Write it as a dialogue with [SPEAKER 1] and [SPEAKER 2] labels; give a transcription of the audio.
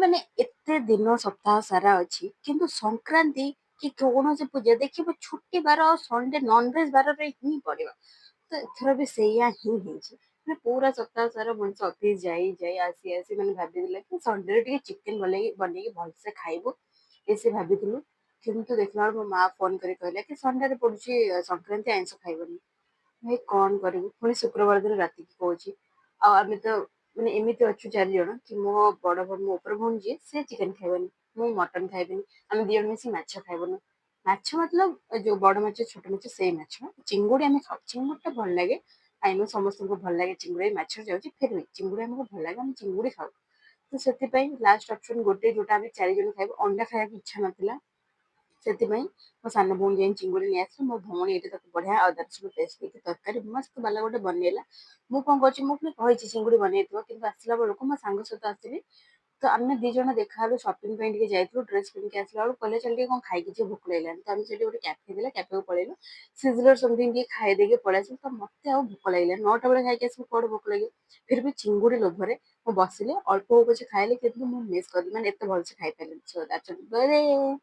[SPEAKER 1] ମାନେ ଏତେ ଦିନ ସପ୍ତାହ ସାରା ଅଛି, କିନ୍ତୁ ସଂକ୍ରାନ୍ତି କି କୌଣସି ପୂଜା ଦେଖିବ ଛୁଟି ବାର ଆଉ ସଣ୍ଡେ ନନଭେଜ ବାରରେ ହିଁ ପଡିବ। ତ ଏଥର ବି ସେଇଆ ହିଁ ହେଇଛି। ମାନେ ପୁରା ସପ୍ତାହ ସାରା ମଣିଷ ଅଫିସ ଯାଇ ଯାଇ ଆସି ଆସି ମାନେ ଭାବିଥିଲା କି ସଣ୍ଡେରେ ଟିକେ ଚିକେନ ବନେଇକି ଭଲସେ ଖାଇବୁ, ଏ ସେ ଭାବିଥିଲୁ। କିନ୍ତୁ ଦେଖିଲା ବେଳକୁ ମୋ ମା ଫୋନ କରି କହିଲା କି ସଣ୍ଡେରେ ପଡୁଛି ସଂକ୍ରାନ୍ତି, ଆଇଁଷ ଖାଇବନି। ଭାଇ, କଣ କରିବୁ? ପୁଣି ଶୁକ୍ରବାର ଦିନ ରାତିକି କହୁଛି। ଆଉ ଆମେ ତ ମାନେ ଏମିତି ଅଛୁ ଚାରି ଜଣ କି ମୋ ବଡ ଭଉଣୀ, ମୋ ଉପର ଭଉଣୀ ଯିଏ, ସେ ଚିକେନ ଖାଇବନି, ମୁଁ ମଟନ ଖାଇବିନି, ଆମେ 2 ଜଣ ମିଶି ମାଛ ଖାଇବୁନୁ। ମାଛ ମତଲବ ଯୋଉ ବଡ ମାଛ, ଛୋଟ ମାଛ, ସେଇ ମାଛ। ଚିଙ୍ଗୁଡି ଆମେ ଖାଉ, ଚିଙ୍ଗୁଡି ଟା ଭଲ ଲାଗେ। I no, ସମସ୍ତଙ୍କୁ ଭଲ ଲାଗେ ଚିଙ୍ଗୁଡି, ମାଛ ଯାଉଛି, ଫିର ବି ଚିଙ୍ଗୁଡି ଆମକୁ ଭଲ ଲାଗେ, ଆମେ ଚିଙ୍ଗୁଡି ଖାଉ। ତ ସେଥିପାଇଁ ଲାଷ୍ଟ ଅପସନ ଗୋଟେ ଯୋଉଟା ଆମେ ଚାରି ଜଣ ଖାଇବୁ, ଅଣ୍ଡା ଖାଇବାକୁ ଇଚ୍ଛା ନଥିଲା। ସେଥିପାଇଁ ମୋ ସାନ ଭଉଣୀ ଯାଇ ଚିଙ୍ଗୁଡି ନେଇ ଆସିଲା। ମୋ ଭଉଣୀ ଏଇଠି ତାକୁ ବଢିଆ ଅଦା ରସୁଣ ପେଷ୍ଟ ଦେଇକି ତରକାରୀ ମସ୍ତ ବାଲା ଗୋଟେ ବନେଇଲା। ମୁଁ କଣ କରୁଛି, ମୁଁ ପୁଣି କହିଛି ଚିଙ୍ଗୁଡି ବନେଇଥିବ। କିନ୍ତୁ ଆସିଲା ବେଳକୁ ମୋ ସାଙ୍ଗ ସହିତ ଆସିଲି, ତ ଆମେ 2 ଜଣ ଦେଖାହେଲୁ। ସପିଂ ପାଇଁ ଟିକେ ଯାଇଥିଲୁ। ଡ୍ରେସ କିଣିକି ଆସିଲା ବେଳକୁ କହିଲେ, ଚାଲ ଟିକେ କଣ ଖାଇକି ଯିବ, ଭୋକ ଲାଗିଲାଣି। ତ ଆମେ ସେଠି ଗୋଟେ କ୍ୟାଫେ ଥିଲା, କ୍ୟାଫେକୁ ପଳେଇଲୁ। ସିଜଲର ସମଥିଙ୍ଗ ଟିକେ ଖାଇ ଦେଇକି ପଳେଇ ଆସିଲୁ। ତ ମତେ ଆଉ ଭୋକ ଲାଗିଲାନି। 9ଟା ବେଳେ ଖାଇକି ଆସିବୁ, କୁଆଡୁ ଭୋକ ଲାଗିବ? ଫିର ବି ଚିଙ୍ଗୁଡି ଲୋଭରେ ମୁଁ ବସିଲି, ଅଳ୍ପ ହଉ ପଛେ ଖାଇଲି, କିନ୍ତୁ ମୁଁ ମିସ୍ କଲି, ମାନେ ଏତେ ଭଲସେ ଖାଇପାରିଲିନି। So that's.